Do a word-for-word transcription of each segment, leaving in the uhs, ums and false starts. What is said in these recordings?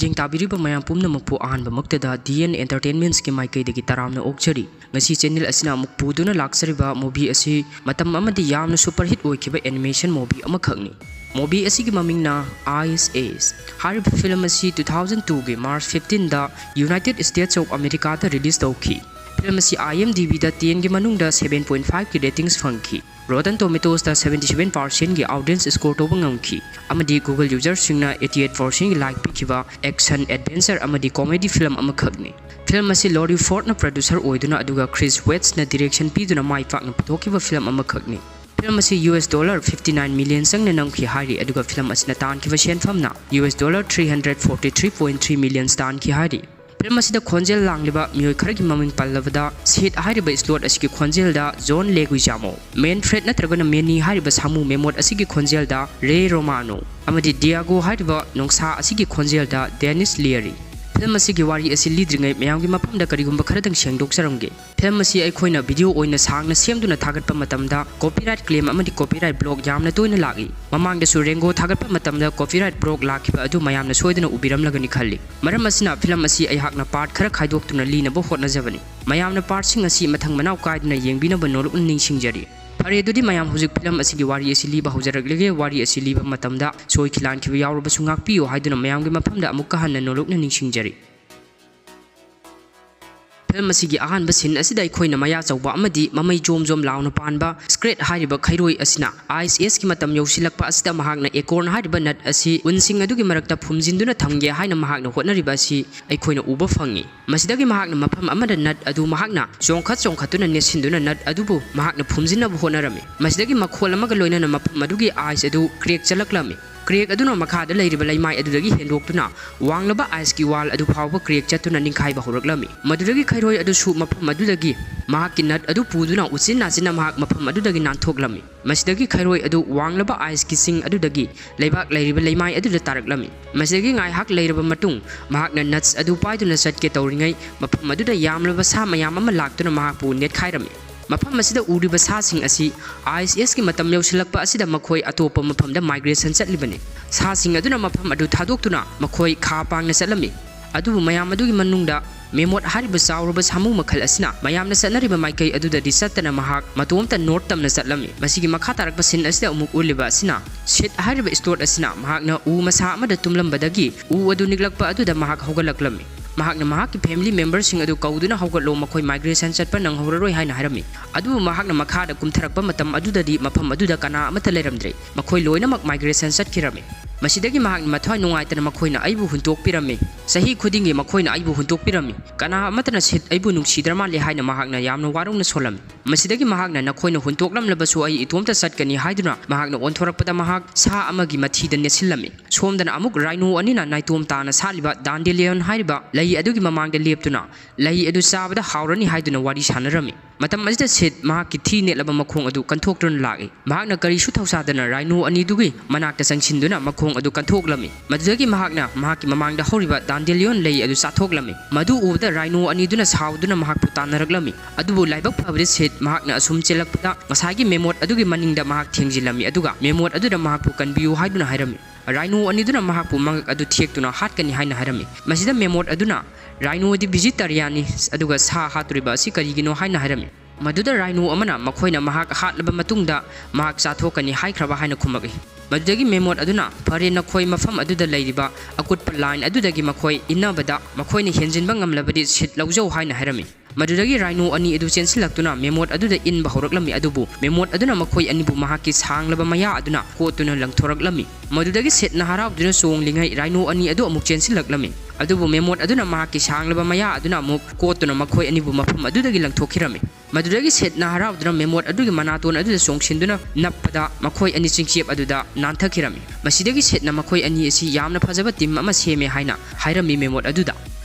ꯌꯦꯡ ꯇꯥꯕꯤꯔꯤꯕ ꯃꯌꯥꯝ ꯄꯨꯝꯅꯃꯛꯄꯨ ꯑꯍꯥꯟꯕꯃꯛꯇꯗ D N Entertainmentsꯀꯤ ꯃꯥꯏꯀꯩꯗꯒꯤ ꯇꯔꯥꯝꯅ ꯑꯣꯛꯆꯔꯤ꯫ ꯉꯁꯤ channel ꯑꯁꯤꯅ ꯑꯃꯨꯛ ꯄꯨꯗꯨꯅ ꯂꯥꯛꯆꯔꯤꯕ movie ꯑꯁꯤ ꯃꯇꯝ ꯑꯃꯗ ꯌꯥꯝꯅ superhit ꯑꯣꯏꯈꯤꯕ animation movie ꯑꯃꯈꯛꯅꯤ꯫ Movie ꯑꯁꯤꯒꯤ ꯃꯃꯤꯡꯅ Ice Age꯫ ꯍꯥꯏꯔꯤꯕ film ꯑꯁꯤ two thousand twoꯒꯤ March fifteenꯗ United States of Americaꯗ release ꯇꯧꯈꯤ꯫ Film ꯑꯁꯤ IMDbꯗ tenꯒꯤ ꯃꯅꯨꯡꯗ seven point fiveꯀꯤ ratings ꯐꯪꯈꯤ꯫ Rotten Tomatoesꯇ seventy seven percentꯀꯤ audience score ꯇꯧꯕ ꯉꯝꯈꯤ, ꯑꯃꯗꯤ Google userꯁꯤꯡꯅ eighty eight percentꯀꯤ like ꯄꯤꯈꯤꯕ action, adventure ꯑꯃꯗꯤ comedy film ꯑꯃꯈꯛꯅꯤ꯫ Film ꯑꯁꯤ Laurie Fordꯅ producer ꯑꯣꯏꯗꯨꯅ ꯑꯗꯨꯒ Chris Wetzꯅ direction ꯄꯤꯗꯨꯅ ꯃꯥꯏ ꯄꯥꯛꯅ ꯄꯨꯊꯣꯛꯈꯤꯕ film ꯑꯃꯈꯛꯅꯤ꯫ Film ꯑꯁꯤ US dollar fifty nine million ꯆꯪꯅ ꯅꯝꯈꯤ ꯍꯥꯏꯔꯤ, ꯑꯗꯨꯒ film ꯑꯁꯤꯅ ꯇꯥꯟꯈꯤꯕ ꯁꯦꯟꯐꯝꯅ US dollar three hundred forty three point three million ꯇꯥꯟꯈꯤ ꯍꯥꯏꯔꯤ꯫ Film ꯑꯁꯤꯗ ꯈꯣꯟꯖꯦꯜ ꯂꯥꯡꯂꯤꯕ ꯃꯤꯑꯣꯏ ꯈꯔꯒꯤ ꯃꯃꯤꯡ ꯄꯜꯂꯕꯗ, Sid ꯍꯥꯏꯔꯤꯕ slot ꯑꯁꯤꯒꯤ ꯈꯣꯟꯖꯦꯜꯗ John Leguizamo, Manfred ꯅꯠꯇ꯭ꯔꯒꯅ Manny ꯍꯥꯏꯔꯤꯕ ꯁꯥꯃꯨ ꯃꯦꯃꯣꯠ ꯑꯁꯤꯒꯤ ꯈꯣꯟꯖꯦꯜꯗ Ray Romano, ꯑꯃꯗꯤ Diego ꯍꯥꯏꯔꯤꯕ ꯅꯣꯡꯁꯥ ꯑꯁꯤꯒꯤ ꯈꯣꯟꯖꯦꯜꯗ Denis Leary꯫ Film ꯑꯁꯤꯒꯤ ꯋꯥꯔꯤ ꯑꯁꯤ ꯂꯤꯗ꯭ꯔꯤꯉꯩ ꯃꯌꯥꯝꯒꯤ ꯃꯐꯝꯗ ꯀꯔꯤꯒꯨꯝꯕ ꯈꯔꯗꯪ ꯁꯦꯡꯗꯣꯛꯆꯔꯝꯒꯦ꯫ Film ꯑꯁꯤ ꯑꯩꯈꯣꯏꯅ video ꯑꯣꯏꯅ ꯁꯥꯡꯅ ꯁꯦꯝꯗꯨꯅ ꯊꯥꯒꯠꯄ ꯃꯇꯝꯗ copyright claim ꯑꯃꯗꯤ copyright block ꯌꯥꯝꯅ ꯇꯣꯏꯅ ꯂꯥꯛꯏ꯫ ꯃꯃꯥꯡꯗꯁꯨ Rango ꯊꯥꯒꯠꯄ ꯃꯇꯝꯗ copyright block ꯂꯥꯛꯈꯤꯕ ꯑꯗꯨ ꯃꯌꯥꯝꯅ ꯁꯣꯏꯗꯅ ꯎꯕꯤꯔꯝꯂꯒꯅꯤ ꯈꯜꯂꯤ꯫ ꯃꯔꯝ ꯑꯁꯤꯅ film ꯑꯁꯤ ꯑꯩꯍꯥꯛꯅ part ꯈꯔ ꯈꯥꯏꯗꯣꯛꯇꯨꯅ ꯂꯤꯅꯕ ꯍꯣꯠꯅꯖꯕꯅꯤ꯫ ꯃꯌꯥꯝꯅ partꯁꯤꯡ ꯑꯁꯤ ꯃꯊꯪ ꯃꯅꯥꯎ ꯀꯥꯏꯗꯅ ꯌꯦꯡꯕꯤꯅꯕ ꯅꯣꯂꯨꯛꯅ ꯅꯤꯡꯁꯤꯡꯖꯔꯤ꯫ ꯐꯔꯦ, ꯑꯗꯨꯗꯤ ꯃꯌꯥꯝ, ꯍꯧꯖꯤꯛ film ꯑꯁꯤꯒꯤ ꯋꯥꯔꯤ ꯑꯁꯤ ꯂꯤꯕ ꯍꯧꯖꯔꯛꯂꯒꯦ꯫ ꯋꯥꯔꯤ ꯑꯁꯤ ꯂꯤꯕ ꯃꯇꯝꯗ ꯁꯣꯏꯈꯤ ꯂꯥꯟꯈꯤꯕ ꯌꯥꯎꯔꯕꯁꯨ ꯉꯥꯛꯄꯤꯌꯨ ꯍꯥꯏꯗꯨꯅ ꯃꯌꯥꯝꯒꯤ ꯃꯐꯝꯗ ꯑꯃꯨꯛꯀ ꯍꯟꯅ ꯅꯣꯂꯨꯛꯅ ꯅꯤꯡꯁꯤꯡꯖꯔꯤ꯫ Film ꯑꯁꯤꯒꯤ ꯑꯍꯥꯟꯕ scene ꯑꯁꯤꯗ ꯑꯩꯈꯣꯏꯅ ꯃꯌꯥ ꯆꯧꯕ ꯑꯃꯗꯤ ꯃꯃꯩ ꯖꯣꯝ ꯖꯣꯝ ꯂꯥꯎꯅ ꯄꯥꯟꯕ Scrat ꯍꯥꯏꯔꯤꯕ ꯈꯩꯔꯣꯏ ꯑꯁꯤꯅ Ice Ageꯀꯤ ꯃꯇꯝ ꯌꯧꯁꯤꯜꯂꯛꯄ ꯑꯁꯤꯗ ꯃꯍꯥꯛꯅ acorn ꯍꯥꯏꯔꯤꯕ nut ꯑꯁꯤ ꯎꯟꯁꯤꯡ ꯑꯗꯨꯒꯤ ꯃꯔꯛꯇ ꯐꯨꯝꯖꯤꯟꯗꯨꯅ ꯊꯝꯒꯦ ꯍꯥꯏꯅ ꯃꯍꯥꯛꯅ ꯍꯣꯠꯅꯔꯤꯕ ꯑꯁꯤ ꯑꯩꯈꯣꯏꯅ ꯎꯕ ꯐꯪꯉꯤ꯫ ꯃꯁꯤꯗꯒꯤ ꯃꯍꯥꯛꯅ ꯃꯐꯝ ꯑꯃꯗ nut ꯑꯗꯨ ꯃꯍꯥꯛꯅ ꯆꯣꯡꯈꯠ ꯆꯣꯡꯈꯠꯇꯨꯅ ꯅꯦꯠꯁꯤꯟꯗꯨꯅ nut ꯑꯗꯨꯕꯨ ꯃꯍꯥꯛꯅ ꯐꯨꯝꯖꯤꯟꯅꯕ ꯍꯣꯠꯅꯔꯝꯃꯤ꯫ ꯃꯁꯤꯗꯒꯤ ꯃꯈꯣꯜ ꯑꯃꯒ ꯂꯣꯏꯅꯅ ꯃꯐꯝ ꯑꯗꯨꯒꯤ ice ꯑꯗꯨ crack ꯆꯠꯂꯛꯂꯝꯃꯤ꯫ Crack ꯑꯗꯨꯅ ꯃꯈꯥꯗ ꯂꯩꯔꯤꯕ ꯂꯩꯃꯥꯏ ꯑꯗꯨꯗꯒꯤ ꯍꯦꯟꯗꯣꯛꯇꯨꯅ ꯋꯥꯡꯂꯕ iceꯀꯤ wall ꯑꯗꯨ ꯐꯥꯎꯕ crack ꯆꯠꯇꯨꯅ ꯅꯤꯡꯈꯥꯏꯕ ꯍꯧꯔꯛꯂꯝꯃꯤ꯫ ꯃꯗꯨꯗꯒꯤ ꯈꯩꯔꯣꯏ ꯑꯗꯨꯁꯨ ꯃꯐꯝ ꯑꯗꯨꯗꯒꯤ ꯃꯍꯥꯛꯀꯤ nut ꯑꯗꯨ ꯄꯨꯗꯨꯅ ꯎꯆꯤꯟ ꯅꯥꯆꯤꯟꯅ ꯃꯍꯥꯛ ꯃꯐꯝ ꯑꯗꯨꯗꯒꯤ ꯅꯥꯟꯊꯣꯛꯂꯝꯃꯤ꯫ ꯃꯁꯤꯗꯒꯤ ꯈꯩꯔꯣꯏ ꯑꯗꯨ ꯋꯥꯡꯂꯕ iceꯀꯤ ꯆꯤꯡ ꯑꯗꯨꯗꯒꯤ ꯂꯩꯕꯥꯛ ꯂꯩꯔꯤꯕ ꯂꯩꯃꯥꯏ ꯑꯗꯨꯗ ꯇꯥꯔꯛꯂꯝꯃꯤ꯫ ꯃꯁꯤꯗꯒꯤ ꯉꯥꯏꯍꯥꯛ ꯂꯩꯔꯕ ꯃꯇꯨꯡ, ꯃꯍꯥꯛꯅ nuts ꯑꯗꯨ ꯄꯥꯏꯗꯨꯅ ꯆꯠꯀꯦ ꯇꯧꯔꯤꯉꯩ, ꯃꯐꯝ ꯑꯗꯨꯗ ꯌꯥꯝꯂꯕ ꯁꯥ ꯃꯌꯥꯝ ꯑꯃ ꯂꯥꯛꯇꯨꯅ ꯃꯍꯥꯛꯄꯨ ꯅꯦꯠꯈꯥꯏꯔꯝꯃꯤ꯫ ꯃꯐꯝ ꯑꯁꯤꯗ ꯎꯔꯤꯕ ꯁꯥꯁꯤꯡ ꯑꯁꯤ Ice Ageꯀꯤ ꯃꯇꯝ ꯌꯧꯁꯤꯜꯂꯛꯄ ꯑꯁꯤꯗ ꯃꯈꯣꯏ ꯑꯇꯣꯞꯄ ꯃꯐꯝꯗ migration ꯆꯠꯂꯤꯕꯅꯤ꯫ ꯁꯥꯁꯤꯡ ꯑꯗꯨꯅ ꯃꯐꯝ ꯑꯗꯨ ꯊꯥꯗꯣꯛꯇꯨꯅ ꯃꯈꯣꯏ ꯈꯥ ꯄꯥꯡꯅ ꯆꯠꯂꯝꯃꯤ꯫ ꯑꯗꯨꯕꯨ ꯃꯌꯥꯝ ꯑꯗꯨꯒꯤ ꯃꯅꯨꯡꯗ Mammoth ꯍꯥꯏꯔꯤꯕ ꯆꯥꯎꯔꯕ ꯁꯥꯃꯨ ꯃꯈꯜ ꯑꯁꯤꯅ ꯃꯌꯥꯝꯅ ꯆꯠꯅꯔꯤꯕ ꯃꯥꯏꯀꯩ ꯑꯗꯨꯗꯗꯤ ꯆꯠꯇꯅ ꯃꯍꯥꯛ ꯃꯇꯣꯝꯇ north ꯇꯝꯅ ꯆꯠꯂꯝꯃꯤ꯫ ꯃꯁꯤꯒꯤ ꯃꯈꯥ ꯇꯥꯔꯛꯄ scene ꯑꯁꯤꯗ ꯑꯃꯨꯛ ꯎꯠꯂꯤꯕ ꯑꯁꯤꯅ Sid ꯍꯥꯏꯔꯤꯕ Stoat ꯑꯁꯤꯅ ꯃꯍꯥꯛꯅ ꯎ ꯃꯁꯥ ꯑꯃꯗ ꯇꯨꯝꯂꯝꯕꯗꯒꯤ ꯎ ꯑꯗꯨ ꯅꯤꯛꯂꯛꯄ ꯑꯗꯨꯗ ꯃꯍꯥꯛ ꯍꯧꯒꯠꯂꯛꯂꯝꯃꯤ꯫ ꯃꯍꯥꯛꯅ ꯃꯍꯥꯛꯀꯤ family memberꯁꯤꯡ ꯑꯗꯨ ꯀꯧꯗꯨꯅ, "ꯍꯧꯒꯠꯂꯣ, ꯃꯈꯣꯏ migration ꯆꯠꯄ ꯅꯪꯍꯧꯔꯔꯣꯏ" ꯍꯥꯏꯅ ꯍꯥꯏꯔꯝꯃꯤ꯫ ꯑꯗꯨꯕꯨ ꯃꯍꯥꯛꯅ ꯃꯈꯥꯗ ꯀꯨꯝꯊꯔꯛꯄ ꯃꯇꯝ ꯑꯗꯨꯗꯗꯤ ꯃꯐꯝ ꯑꯗꯨꯗ ꯀꯅꯥ ꯑꯃꯠꯇ ꯂꯩꯔꯝꯗ꯭ꯔꯦ꯫ ꯃꯈꯣꯏ ꯂꯣꯏꯅꯃꯛ migration ꯆꯠꯈꯤꯔꯝꯃꯤ꯫ ꯃꯁꯤꯗꯒꯤ ꯃꯍꯥꯛꯅ ꯃꯊ꯭ꯋꯥꯏ ꯅꯨꯡꯉꯥꯏꯇꯅ, "ꯃꯈꯣꯏꯅ ꯑꯩꯕꯨ ꯍꯨꯟꯇꯣꯛꯄꯤꯔꯝꯃꯤ꯫ ꯆꯍꯤ ꯈꯨꯗꯤꯡꯒꯤ ꯃꯈꯣꯏꯅ ꯑꯩꯕꯨ ꯍꯨꯟꯇꯣꯛꯄꯤꯔꯝꯃꯤ꯫ ꯀꯅꯥ ꯑꯃꯠꯇꯅ Sid ꯑꯩꯕꯨ ꯅꯨꯡꯁꯤꯗ꯭ꯔ ꯃꯥꯜꯂꯦ" ꯍꯥꯏꯅ ꯃꯍꯥꯛꯅ ꯌꯥꯝꯅ ꯋꯥꯔꯧꯅ ꯁꯣꯜꯂꯝꯃꯤ꯫ ꯃꯁꯤꯗꯒꯤ ꯃꯍꯥꯛꯅ, "ꯅꯈꯣꯏꯅ ꯍꯨꯟꯇꯣꯛꯂꯝꯂꯕꯁꯨ ꯑꯩ ꯏꯇꯣꯝꯇ ꯆꯠꯀꯅꯤ" ꯍꯥꯏꯗꯨꯅ ꯃꯍꯥꯛꯅ ꯑꯣꯟꯊꯣꯔꯛꯄꯗ ꯃꯍꯥꯛ ꯁꯥ ꯑꯃꯒꯤ ꯃꯊꯤꯗ ꯅꯦꯠꯁꯤꯜꯂꯝꯃꯤ꯫ ꯁꯣꯝꯗꯅ ꯑꯃꯨꯛ rhino ꯑꯅꯤꯅ ꯅꯥꯏꯇꯣꯝ ꯇꯥꯅ ꯁꯥꯠꯂꯤꯕ dandelion ꯍꯥꯏꯔꯤꯕ ꯂꯩ ꯑꯗꯨꯒꯤ ꯃꯃꯥꯡꯗ ꯂꯦꯞꯇꯨꯅ ꯂꯩ ꯑꯗꯨ ꯆꯥꯕꯗ ꯍꯥꯎꯔꯅꯤ ꯍꯥꯏꯗꯨꯅ ꯋꯥꯔꯤ ꯁꯥꯟꯅꯔꯝꯃꯤ꯫ ꯃꯇꯝ ꯑꯁꯤꯗ Sid ꯃꯍꯥꯛꯀꯤ ꯊꯤ ꯅꯦꯠꯂꯕ ꯃꯈꯣꯡ ꯑꯗꯨ ꯀꯟꯊꯣꯛꯇꯨꯅ ꯂꯥꯛꯏ꯫ ꯃꯍꯥꯛꯅ ꯀꯔꯤꯁꯨ ꯊꯧꯁꯥꯗꯅ rhino ꯑꯅꯤꯗꯨꯒꯤ ꯃꯅꯥꯛꯇ ꯆꯪꯁꯤꯟꯗꯨꯅ ꯃꯈꯣꯡ ꯑꯗꯨ ꯀꯟꯊꯣꯛꯂꯝꯃꯤ꯫ ꯃꯗꯨꯗꯒꯤ ꯃꯍꯥꯛꯅ ꯃꯍꯥꯛꯀꯤ ꯃꯃꯥꯡꯗ ꯍꯧꯔꯤꯕ dandelion ꯂꯩ ꯑꯗꯨ ꯆꯥꯊꯣꯛꯂꯝꯃꯤ꯫ ꯃꯗꯨ ꯎꯕꯗ rhino ꯑꯅꯤꯗꯨꯅ ꯁꯥꯎꯗꯨꯅ ꯃꯍꯥꯛꯄꯨ ꯇꯥꯟꯅꯔꯛꯂꯝꯃꯤ꯫ ꯑꯗꯨꯕꯨ ꯂꯥꯏꯕꯛ ꯐꯕꯗꯤ Sid ꯃꯍꯥꯛꯅ ꯑꯁꯨꯝ ꯆꯦꯜꯂꯛꯄꯗ ꯉꯁꯥꯏꯒꯤ Mammoth ꯑꯗꯨꯒꯤ ꯃꯅꯤꯡꯗ ꯃꯍꯥꯛ ꯊꯦꯡꯖꯤꯜꯂꯝꯃꯤ, ꯑꯗꯨꯒ Mammoth ꯑꯗꯨꯅ ꯃꯍꯥꯛꯄꯨ "ꯀꯟꯕꯤꯌꯨ" ꯍꯥꯏꯗꯨꯅ ꯍꯥꯏꯔꯝꯃꯤ꯫ Rhino ꯑꯅꯤꯗꯨꯅ ꯃꯍꯥꯛꯄꯨ ꯃꯉꯛ ꯑꯗꯨ ꯊꯦꯛꯇꯨꯅ ꯍꯥꯠꯀꯅꯤ ꯍꯥꯏꯅ ꯍꯥꯏꯔꯝꯃꯤ꯫ ꯃꯁꯤꯗ Mammoth ꯑꯗꯨꯅ, "Rhinoꯗꯤ vegetarianꯅꯤ, ꯑꯗꯨꯒ ꯁꯥ ꯍꯥꯠꯇꯣꯔꯤꯕ ꯑꯁꯤ ꯀꯔꯤꯒꯤꯅꯣ?" ꯍꯥꯏꯅ ꯍꯥꯏꯔꯝꯃꯤ꯫ ꯃꯗꯨꯗ rhino ꯑꯃꯅ ꯃꯈꯣꯏꯅ ꯃꯍꯥꯛ ꯍꯥꯠꯂꯕ ꯃꯇꯨꯡꯗ ꯃꯍꯥꯛ ꯆꯥꯊꯣꯛꯀꯅꯤ ꯍꯥꯏꯈ꯭ꯔꯕ ꯍꯥꯏꯅ ꯈꯨꯝꯃꯛꯏ꯫ ꯃꯗꯨꯗꯒꯤ Mammoth ꯑꯗꯨꯅ, "ꯐꯔꯦ, ꯅꯈꯣꯏ ꯃꯐꯝ ꯑꯗꯨꯗ ꯂꯩꯔꯤꯕ ꯑꯀꯨꯠꯄ line ꯑꯗꯨꯗꯒꯤ ꯃꯈꯣꯏ ꯏꯟꯅꯕꯗ ꯃꯈꯣꯏꯅ ꯍꯦꯟꯖꯤꯟꯕ ꯉꯝꯂꯕꯗꯤ Sid ꯂꯧꯖꯧ" ꯍꯥꯏꯅ ꯍꯥꯏꯔꯝꯃꯤ꯫ ꯃꯗꯨꯗꯒꯤ rhino ꯑꯅꯤ ꯑꯗꯨ ꯆꯦꯟꯁꯤꯜꯂꯛꯇꯨꯅ Mammoth ꯑꯗꯨꯗ ꯏꯟꯕ ꯍꯧꯔꯛꯂꯝꯃꯤ, ꯑꯗꯨꯕꯨ Mammoth ꯑꯗꯨꯅ ꯃꯈꯣꯏ ꯑꯅꯤꯕꯨ ꯃꯍꯥꯛꯀꯤ ꯁꯥꯡꯂꯕ ꯃꯌꯥ ꯑꯗꯨꯅ ꯀꯣꯠꯇꯨꯅ ꯂꯪꯊꯣꯔꯛꯂꯝꯃꯤ꯫ ꯃꯗꯨꯗꯒꯤ Sidꯅ ꯍꯔꯥꯎꯗꯨꯅ ꯆꯣꯡꯂꯤꯉꯩ rhino ꯑꯅꯤ ꯑꯗꯨ ꯑꯃꯨꯛ ꯆꯦꯟꯁꯤꯜꯂꯛꯂꯝꯃꯤ, ꯑꯗꯨꯕꯨ Mammoth ꯑꯗꯨꯅ ꯃꯍꯥꯛꯀꯤ ꯁꯥꯡꯂꯕ ꯃꯌꯥ ꯑꯗꯨꯅ ꯑꯃꯨꯛ ꯀꯣꯠꯇꯨꯅ ꯃꯈꯣꯏ ꯑꯅꯤꯕꯨ ꯃꯐꯝ ꯑꯗꯨꯗꯒꯤ ꯂꯪꯊꯣꯛꯈꯤꯔꯝꯃꯤ꯫ ꯃꯗꯨꯗꯒꯤ Sidꯅ ꯍꯔꯥꯎꯗꯨꯅ Mammoth ꯑꯗꯨꯒꯤ ꯃꯅꯥꯇꯣꯟ ꯑꯗꯨꯗ ꯆꯣꯡꯁꯤꯟꯗꯨꯅ ꯅꯞꯄꯗ ꯃꯈꯣꯏ ꯑꯅꯤ ꯆꯤꯡꯆꯦꯞ ꯑꯗꯨꯗ ꯅꯥꯟꯊꯈꯤꯔꯝꯃꯤ꯫ ꯃꯁꯤꯗꯒꯤ Sidꯅ ꯃꯈꯣꯏ ꯑꯅꯤ ꯑꯁꯤ ꯌꯥꯝꯅ ꯐꯖꯕ team ꯑꯃ ꯁꯦꯝꯃꯦ ꯍꯥꯏꯅ ꯍꯥꯏꯔꯝꯃꯤ Mammoth ꯑꯗꯨꯗ꯫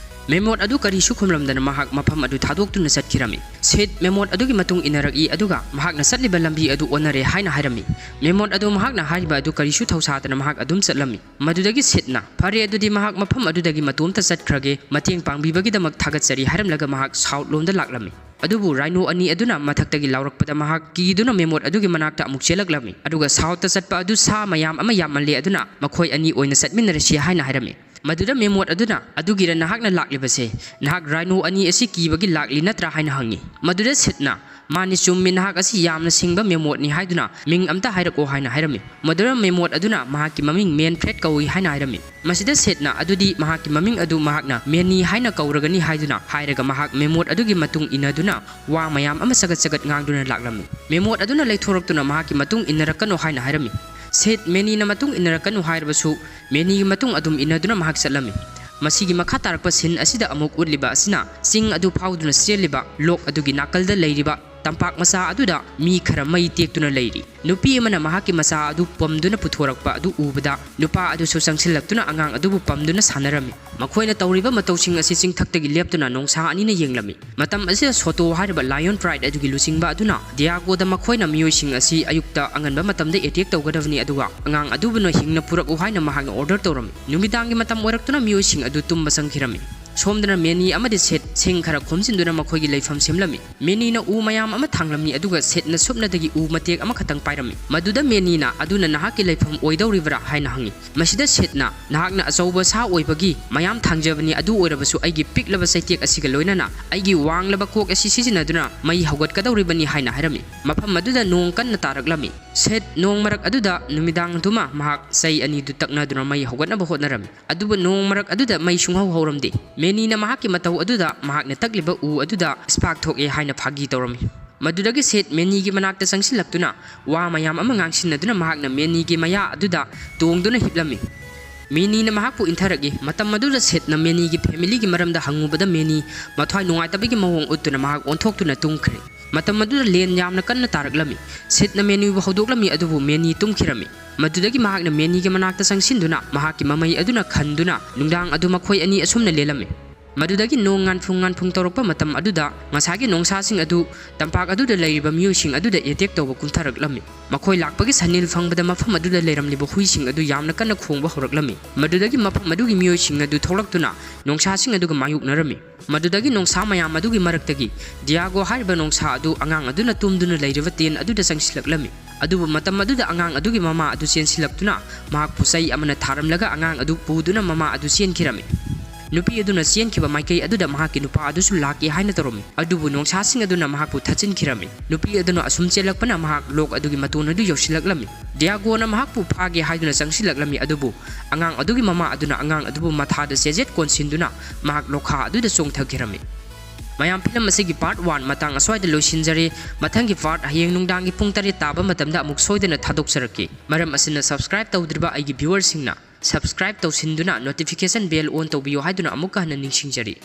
Mammoth ꯑꯗꯨ ꯀꯔꯤꯁꯨ ꯈꯨꯝꯂꯝꯗꯅ ꯃꯍꯥꯛ ꯃꯐꯝ ꯑꯗꯨ ꯊꯥꯗꯣꯛꯇꯨꯅ ꯆꯠꯈꯤꯔꯝꯃꯤ꯫ Sid Mammoth ꯑꯗꯨꯒꯤ ꯃꯇꯨꯡ ꯏꯟꯅꯔꯛꯏ, ꯑꯗꯨꯒ ꯃꯍꯥꯛꯅ ꯆꯠꯂꯤꯕ ꯂꯝꯕꯤ ꯑꯗꯨ ꯑꯣꯟꯅꯔꯦ ꯍꯥꯏꯅ ꯍꯥꯏꯔꯝꯃꯤ꯫ Mammoth ꯑꯗꯨ ꯃꯍꯥꯛꯅ ꯍꯥꯏꯔꯤꯕ ꯑꯗꯨ ꯀꯔꯤꯁꯨ ꯊꯧꯁꯥꯗꯅ ꯃꯍꯥꯛ ꯑꯗꯨꯝ ꯆꯠꯂꯝꯃꯤ꯫ ꯃꯗꯨꯗꯒꯤ Sidꯅ, "ꯐꯔꯦ, ꯑꯗꯨꯗꯤ ꯃꯍꯥꯛ ꯃꯐꯝ ꯑꯗꯨꯗꯒꯤ ꯃꯇꯣꯝꯇ ꯆꯠꯈ꯭ꯔꯒꯦ, ꯃꯇꯦꯡ ꯄꯥꯡꯕꯤꯕꯒꯤꯗꯃꯛ ꯊꯥꯒꯠꯆꯔꯤ" ꯍꯥꯏꯔꯝꯂꯒ ꯃꯍꯥꯛ south ꯂꯣꯝꯗ ꯂꯥꯛꯂꯝꯃꯤ꯫ ꯑꯗꯨꯕꯨ ꯔꯥꯏꯅꯣ ꯑꯅꯤ ꯑꯗꯨꯅ ꯃꯊꯛꯇꯒꯤ ꯂꯥꯎꯔꯛꯄꯗ ꯃꯍꯥꯛ ꯀꯤꯗꯨꯅ ꯃꯦꯃꯣꯠ ꯑꯗꯨꯒꯤ ꯃꯅꯥꯛꯇ ꯑꯃꯨꯛ ꯆꯦꯜꯂꯛꯂꯝꯃꯤ, ꯑꯗꯨꯒ ꯁꯥꯎꯠꯇ ꯆꯠꯄ ꯑꯗꯨ ꯁꯥ ꯃꯌꯥꯝ ꯑꯃ ꯌꯥꯝꯃꯜꯂꯦ, ꯑꯗꯨꯅ ꯃꯈꯣꯏ ꯑꯅꯤ ꯑꯣꯏꯅ ꯆꯠꯃꯤꯟꯅꯔꯁꯤ ꯍꯥꯏꯅ ꯍꯥꯏꯔꯝꯃꯤ꯫ ꯃꯗꯨꯗ ꯃꯦꯃꯣꯠ ꯑꯗꯨꯅ, "ꯑꯗꯨꯒꯤꯔ ꯅꯍꯥꯛꯅ ꯂꯥꯛꯂꯤꯕꯁꯦ? ꯅꯍꯥꯛ ꯔꯥꯏꯅꯣ ꯑꯅꯤ ꯑꯁꯤ ꯀꯤꯕꯒꯤ ꯂꯥꯛꯂꯤ ꯅꯠꯇ꯭ꯔꯥ?" ꯍꯥꯏꯅ ꯍꯪꯉꯤ꯫ ꯃꯗꯨꯗ ꯁꯤꯠꯅ, "ꯃꯥꯅꯤ, ꯆꯨꯝꯃꯤ, ꯅꯍꯥꯛ ꯑꯁꯤ ꯌꯥꯝꯅ ꯁꯤꯡꯕ ꯃꯦꯃꯣꯠꯅꯤ ꯍꯥꯏꯗꯨꯅ ꯃꯤꯡ ꯑꯝꯇ ꯍꯥꯏꯔꯛꯑꯣ" ꯍꯥꯏꯅ ꯍꯥꯏꯔꯝꯃꯤ꯫ ꯃꯗꯨꯗ ꯃꯦꯃꯣꯠ ꯑꯗꯨꯅ ꯃꯍꯥꯛꯀꯤ ꯃꯃꯤꯡ ꯃꯦꯟꯐ꯭ꯔꯦꯗ ꯀꯧꯏ ꯍꯥꯏꯅ ꯍꯥꯏꯔꯝꯃꯤ꯫ ꯃꯁꯤꯗ ꯁꯦꯠꯅ, "ꯑꯗꯨꯗꯤ ꯃꯍꯥꯛꯀꯤ ꯃꯃꯤꯡ ꯑꯗꯨ ꯃꯍꯥꯛꯅ ꯃꯦꯅꯤ ꯍꯥꯏꯅ ꯀꯧꯔꯒꯅꯤ" ꯍꯥꯏꯗꯨꯅ ꯍꯥꯏꯔꯒ ꯃꯍꯥꯛ ꯃꯦꯃꯣꯠ ꯑꯗꯨꯒꯤ ꯃꯇꯨꯡ ꯏꯟꯅꯗꯨꯅ ꯋꯥ ꯃꯌꯥꯝ ꯑꯃ ꯆꯒꯠ ꯆꯒꯠ ꯉꯥꯡꯗꯨꯅ ꯂꯥꯛꯂꯝꯃꯤ꯫ ꯃꯦꯃꯣꯠ ꯑꯗꯨꯅ ꯂꯩꯊꯣꯔꯛꯇꯨꯅ ꯃꯍꯥꯛꯀꯤ ꯃꯇꯨꯡ ꯏꯟꯅꯔꯛꯀꯅꯨ ꯍꯥꯏꯅ ꯍꯥꯏꯔꯝꯃꯤ꯫ ꯁꯦꯠ ꯃꯦꯅꯤꯅ ꯃꯇꯨꯡ ꯏꯟꯅꯔꯛꯀꯅꯨ ꯍꯥꯏꯔꯕꯁꯨ ꯃꯦꯅꯤꯒꯤ ꯃꯇꯨꯡ ꯑꯗꯨꯝ ꯏꯟꯅꯗꯨꯅ ꯃꯍꯥꯛ ꯆꯠꯂꯝꯃꯤ꯫ ꯃꯁꯤꯒꯤ ꯃꯈꯥ ꯇꯥꯔꯛꯄ ꯁꯤꯟ ꯑꯁꯤꯗ ꯑꯃꯨꯛ ꯎꯠꯂꯤꯕ ꯑꯁꯤꯅ ꯆꯤꯡ ꯑꯗꯨ ꯐꯥꯎꯗꯨꯅ ꯆꯦꯜꯂꯤꯕ ꯂꯣꯛ ꯑꯗꯨꯒꯤ ꯅꯥꯀꯜꯗ ꯂꯩꯔꯤꯕ ꯇꯝꯄꯥꯛ ꯃꯆꯥ ꯑꯗꯨꯗ ꯃꯤ ꯈꯔ ꯃꯩ ꯇꯦꯛꯇꯨꯅ ꯂꯩꯔꯤ꯫ ꯅꯨꯄꯤ ꯑꯃꯅ ꯃꯍꯥꯛꯀꯤ ꯃꯆꯥ ꯑꯗꯨ ꯄꯝꯗꯨꯅ ꯄꯨꯊꯣꯔꯛꯄ ꯑꯗꯨ ꯎꯕꯗ ꯅꯨꯄꯥ ꯑꯗꯨꯁꯨ ꯆꯪꯁꯤꯜꯂꯛꯇꯨꯅ ꯑꯉꯥꯡ ꯑꯗꯨꯕꯨ ꯄꯝꯗꯨꯅ ꯁꯥꯟꯅꯔꯝꯃꯤ꯫ ꯃꯈꯣꯏꯅ ꯇꯧꯔꯤꯕ ꯃꯇꯧꯁꯤꯡ ꯑꯁꯤ ꯆꯤꯡꯊꯛꯇꯒꯤ ꯂꯦꯞꯇꯨꯅ ꯅꯣꯡꯁꯥ ꯑꯅꯤꯅ ꯌꯦꯡꯂꯝꯃꯤ꯫ ꯃꯇꯝ ꯑꯁꯤꯗ ꯁꯣꯇꯣ ꯍꯥꯏꯔꯤꯕ ꯂꯥꯏꯑꯣꯟ ꯄ꯭ꯔꯥꯏꯗ ꯑꯗꯨꯒꯤ ꯂꯨꯆꯤꯡꯕ ꯑꯗꯨꯅ ꯗꯤꯌꯥꯒꯣꯗ ꯃꯈꯣꯏꯅ ꯃꯤꯑꯣꯏꯁꯤꯡ ꯑꯁꯤ ꯑꯌꯨꯛꯇ ꯑꯉꯟꯕ ꯃꯇꯝꯗ ꯑꯦꯇꯦꯛ ꯇꯧꯒꯗꯕꯅꯤ, ꯑꯗꯨꯒ ꯑꯉꯥꯡ ꯑꯗꯨꯕꯨꯅ ꯍꯤꯡꯅ ꯄꯨꯔꯛꯎ ꯍꯥꯏꯅ ꯃꯍꯥꯛꯅ ꯑꯣꯔꯗꯔ ꯇꯧꯔꯝꯃꯤ꯫ ꯅꯨꯃꯤꯗꯥꯡꯒꯤ ꯃꯇꯝ ꯑꯣꯏꯔꯛꯇꯨꯅ ꯃꯤꯑꯣꯏꯁꯤꯡ ꯑꯗꯨ ꯇꯨꯝꯕ ꯆꯪꯈꯤꯔꯝꯃꯤ꯫ ꯁꯣꯝꯗꯅ ꯃꯦꯅꯤ ꯑꯃꯗꯤ ꯁꯦꯠ ꯁꯤꯡ ꯈꯔ ꯈꯣꯝꯖꯤꯟꯗꯨꯅ ꯃꯈꯣꯏꯒꯤ ꯂꯩꯐꯝ ꯁꯦꯝꯂꯝꯃꯤ꯫ ꯃꯦꯅꯤꯅ ꯎ ꯃꯌꯥꯝ ꯑꯃ ꯊꯥꯡꯂꯝꯃꯤ, ꯑꯗꯨꯒ ꯁꯦꯠꯅ ꯁꯨꯞꯅꯗꯒꯤ ꯎ ꯃꯇꯦꯛ ꯑꯃꯈꯛꯇꯪ ꯄꯥꯏꯔꯝꯃꯤ꯫ ꯃꯗꯨꯗ ꯃꯦꯅꯤꯅ, "ꯑꯗꯨꯅ ꯅꯍꯥꯛꯀꯤ ꯂꯩꯐꯝ ꯑꯣꯏꯗꯧꯔꯤꯕ꯭ꯔꯥ?" ꯍꯥꯏꯅ ꯍꯪꯉꯤ꯫ ꯃꯁꯤꯗ ꯁꯦꯠꯅ, "ꯅꯍꯥꯛꯅ ꯑꯆꯧꯕ ꯁꯥ ꯑꯣꯏꯕꯒꯤ ꯃꯌꯥꯝ ꯊꯥꯡꯖꯕꯅꯤ, ꯑꯗꯨ ꯑꯣꯏꯔꯕꯁꯨ ꯑꯩꯒꯤ ꯄꯤꯛꯂꯕ ꯆꯩꯇꯦꯛ ꯑꯁꯤꯒ ꯂꯣꯏꯅꯅ ꯑꯩꯒꯤ ꯋꯥꯡꯂꯕ ꯀꯣꯛ ꯑꯁꯤ ꯁꯤꯖꯤꯟꯅꯗꯨꯅ ꯃꯩ ꯍꯧꯒꯠꯀꯗꯧꯔꯤꯕꯅꯤ" ꯍꯥꯏꯅ ꯍꯥꯏꯔꯝꯃꯤ꯫ ꯃꯐꯝ ꯑꯗꯨꯗ ꯅꯣꯡ ꯀꯟꯅ ꯇꯥꯔꯛꯂꯝꯃꯤ꯫ ꯁꯦꯠ ꯅꯣꯡ ꯃꯔꯛ ꯑꯗꯨꯗ ꯅꯨꯃꯤꯗꯥꯡꯗꯨꯃ ꯃꯍꯥꯛ ꯆꯩ ꯑꯅꯤꯗꯨ ꯇꯛꯅꯗꯨꯅ ꯃꯩ ꯍꯧꯒꯠꯅꯕ ꯍꯣꯠꯅꯔꯝꯃꯤ꯫ ꯑꯗꯨꯕꯨ ꯅꯣꯡ ꯃꯔꯛ ꯑꯗꯨꯗ ꯃꯩ ꯁꯨꯡꯍꯧ ꯍꯧꯔꯝꯗꯦ꯫ ꯃꯦꯅꯤꯅ ꯃꯍꯥꯛꯀꯤ ꯃꯇꯧ ꯑꯗꯨꯗ ꯃꯍꯥꯛꯅ ꯇꯛꯂꯤꯕ ꯎ ꯑꯗꯨꯗ ꯁ꯭ꯄꯥꯔꯛ ꯊꯣꯛꯑꯦ ꯍꯥꯏꯅ ꯐꯥꯒꯤ ꯇꯧꯔꯝꯃꯤ꯫ ꯃꯗꯨꯗꯒꯤ ꯁꯦꯠ ꯃꯦꯅꯤꯒꯤ ꯃꯅꯥꯛꯇ ꯆꯪꯁꯤꯜꯂꯛꯇꯨꯅ ꯋꯥ ꯃꯌꯥꯝ ꯑꯃ ꯉꯥꯡꯁꯤꯟꯅꯗꯨꯅ ꯃꯍꯥꯛꯅ ꯃꯦꯅꯤꯒꯤ ꯃꯌꯥ ꯑꯗꯨꯗ ꯇꯣꯡꯗꯨꯅ ꯍꯤꯞꯂꯝꯃꯤ꯫ ꯃꯦꯅꯤꯅ ꯃꯍꯥꯛꯄꯨ ꯏꯟꯊꯔꯛꯏ꯫ ꯃꯇꯝ ꯑꯗꯨꯗ ꯁꯦꯠꯅ ꯃꯦꯅꯤꯒꯤ ꯐꯦꯃꯤꯂꯤꯒꯤ ꯃꯔꯝꯗ ꯍꯪꯉꯨꯕꯗ ꯃꯦꯅꯤ ꯃꯊ꯭ꯋꯥꯏ ꯅꯨꯡꯉꯥꯏꯇꯕꯒꯤ ꯃꯑꯣꯡ ꯎꯠꯇꯨꯅ ꯃꯍꯥꯛ ꯑꯣꯟꯊꯣꯛꯇꯨꯅ ꯇꯨꯝꯈ꯭ꯔꯦ꯫ ꯃꯇꯝ ꯑꯗꯨꯗ ꯂꯦꯟ ꯌꯥꯝꯅ ꯀꯟꯅ ꯇꯥꯔꯛꯂꯝꯃꯤ꯫ ꯁꯦꯠꯅ ꯃꯦꯅꯤꯕꯨ ꯍꯧꯗꯣꯛꯂꯝꯃꯤ, ꯑꯗꯨꯕꯨ ꯃꯦꯅꯤ ꯇꯨꯝꯈꯤꯔꯝꯃꯤ꯫ ꯃꯗꯨꯗꯒꯤ ꯃꯍꯥꯛꯅ ꯃꯦꯅꯤꯒꯤ ꯃꯅꯥꯛꯇ ꯆꯪꯁꯤꯟꯗꯨꯅ ꯃꯍꯥꯛꯀꯤ ꯃꯃꯩ ꯑꯗꯨꯅ ꯈꯟꯗꯨꯅ ꯅꯨꯡꯗꯥꯡ ꯑꯗꯨ ꯃꯈꯣꯏ ꯑꯅꯤ ꯑꯁꯨꯝꯅ ꯂꯦꯜꯂꯝꯃꯤ꯫ ꯃꯗꯨꯗꯒꯤ ꯅꯣꯡ ꯉꯥꯟꯐꯨꯡ ꯉꯥꯟꯐꯨꯡ ꯇꯧꯔꯛꯄ ꯃꯇꯝ ꯑꯗꯨꯗ ꯅꯣꯡꯁꯥꯒꯤ ꯅꯣꯡꯁꯥꯁꯤꯡ ꯑꯗꯨ ꯇꯝꯄꯥꯛ ꯑꯗꯨꯗ ꯂꯩꯔꯤꯕ ꯃꯤꯑꯣꯏꯁꯤꯡ ꯑꯗꯨꯗ ꯑꯦꯇꯦꯛ ꯇꯧꯕ ꯀꯨꯝꯊꯔꯛꯂꯝꯃꯤ꯫ ꯃꯈꯣꯏ ꯂꯥꯛꯄꯒꯤ ꯁꯟꯅꯤꯜ ꯐꯪꯕꯗ ꯃꯐꯝ ꯑꯗꯨꯗ ꯂꯩꯔꯝꯂꯤꯕ ꯍꯨꯏꯁꯤꯡ ꯑꯗꯨ ꯌꯥꯝꯅ ꯀꯟꯅ ꯈꯣꯡꯕ ꯍꯧꯔꯛꯂꯝꯃꯤ꯫ ꯃꯗꯨꯗꯒꯤ ꯃꯐꯝ ꯑꯗꯨꯒꯤ ꯃꯤꯑꯣꯏꯁꯤꯡ ꯑꯗꯨ ꯊꯣꯛꯂꯛꯇꯨꯅ ꯅꯣꯡꯁꯥꯁꯤꯡ ꯑꯗꯨꯒ ꯃꯥꯌꯣꯛꯅꯔꯝꯃꯤ꯫ ꯃꯗꯨꯗꯒꯤ ꯅꯣꯡꯁꯥ ꯃꯌꯥꯝ ꯑꯗꯨꯒꯤ ꯃꯔꯛꯇꯒꯤ ꯗꯤꯌꯥꯒꯣ ꯍꯥꯏꯔꯤꯕ ꯅꯣꯡꯁꯥ ꯑꯗꯨ ꯑꯉꯥꯡ ꯑꯗꯨꯅ ꯇꯨꯝꯗꯨꯅ ꯂꯩꯔꯤꯕ ꯇꯦꯟ ꯑꯗꯨꯗ ꯆꯪꯁꯤꯜꯂꯛꯂꯝꯃꯤ꯫ ꯑꯗꯨꯕꯨ ꯃꯇꯝ ꯑꯗꯨꯗ ꯑꯉꯥꯡ ꯑꯗꯨꯒꯤ ꯃꯃꯥ ꯑꯗꯨ ꯆꯦꯟꯁꯤꯜꯂꯛꯇꯨꯅ ꯃꯍꯥꯛꯄꯨ ꯆꯩ ꯑꯃꯅ ꯊꯥꯔꯝꯂꯒ ꯑꯉꯥꯡ ꯑꯗꯨ ꯄꯨꯗꯨꯅ ꯃꯃꯥ ꯑꯗꯨ ꯆꯦꯟꯈꯤꯔꯝꯃꯤ꯫ ꯅꯨꯄꯤ ꯑꯗꯨꯅ ꯆꯦꯟꯈꯤꯕ ꯃꯥꯏꯀꯩ ꯑꯗꯨꯗ ꯃꯍꯥꯛꯀꯤ ꯅꯨꯄꯥ ꯑꯗꯨꯁꯨ ꯂꯥꯛꯀꯦ ꯍꯥꯏꯅ ꯇꯧꯔꯝꯃꯤ, ꯑꯗꯨꯕꯨ ꯅꯣꯡꯁꯥꯁꯤꯡ ꯑꯗꯨꯅ ꯃꯍꯥꯛꯄꯨ ꯊꯠꯆꯤꯟꯈꯤꯔꯝꯃꯤ꯫ ꯅꯨꯄꯤ ꯑꯗꯨꯅ ꯑꯁꯨꯝ ꯆꯦꯜꯂꯛꯄꯅ ꯃꯍꯥꯛ ꯂꯣꯛ ꯑꯗꯨꯒꯤ ꯃꯇꯣꯟ ꯑꯗꯨ ꯌꯧꯁꯤꯜꯂꯛꯂꯝꯃꯤ꯫ ꯗꯤꯌꯥꯒꯣꯅ ꯃꯍꯥꯛꯄꯨ ꯐꯥꯒꯦ ꯍꯥꯏꯗꯨꯅ ꯆꯪꯁꯤꯜꯂꯛꯂꯝꯃꯤ, ꯑꯗꯨꯕꯨ ꯑꯉꯥꯡ ꯑꯗꯨꯒꯤ ꯃꯃꯥ ꯑꯗꯨꯅ ꯑꯉꯥꯡ ꯑꯗꯨꯕꯨ ꯃꯊꯥꯗ ꯆꯦꯖꯦꯠ ꯀꯣꯟꯁꯤꯟꯗꯨꯅ ꯃꯍꯥꯛ ꯂꯣꯈꯥ ꯑꯗꯨꯗ ꯆꯣꯡꯊꯈꯤꯔꯝꯃꯤ꯫ ꯃꯌꯥꯝ, ꯐꯤꯂꯝ ꯑꯁꯤꯒꯤ ꯄꯥꯔꯠ ꯋꯥꯟ ꯃꯇꯥꯡ ꯑꯁ꯭ꯋꯥꯏꯗ ꯂꯣꯏꯁꯤꯟꯖꯔꯦ꯫ ꯃꯊꯪꯒꯤ ꯄꯥꯔꯠ ꯍꯌꯦꯡ ꯅꯨꯡꯗꯥꯡꯒꯤ ꯄꯨꯡ ꯇꯔꯦꯠ ꯇꯥꯕ ꯃꯇꯝꯗ ꯑꯃꯨꯛ ꯁꯣꯏꯗꯅ ꯊꯥꯗꯣꯛꯆꯔꯛꯀꯦ꯫ ꯃꯔꯝ ꯑꯁꯤꯅ, ꯁꯕꯁꯀ꯭ꯔꯥꯏꯕ ꯇꯧꯗ꯭ꯔꯤꯕ ꯑꯩꯒꯤ ꯚ꯭ꯌꯨꯋꯔꯁꯤꯡꯅ ꯁꯕꯁꯀ꯭ꯔꯥꯏꯕ ꯇꯧꯁꯤꯟꯗꯨꯅ ꯅꯣꯇꯤꯐꯤꯀꯦꯁꯟ ꯕꯦꯜ ꯑꯣꯟ ꯇꯧꯕꯤꯌꯨ ꯍꯥꯏꯗꯨꯅ ꯑꯃꯨꯛꯀ ꯍꯟꯅ ꯅꯤꯡꯁꯤꯡꯖꯔꯤ꯫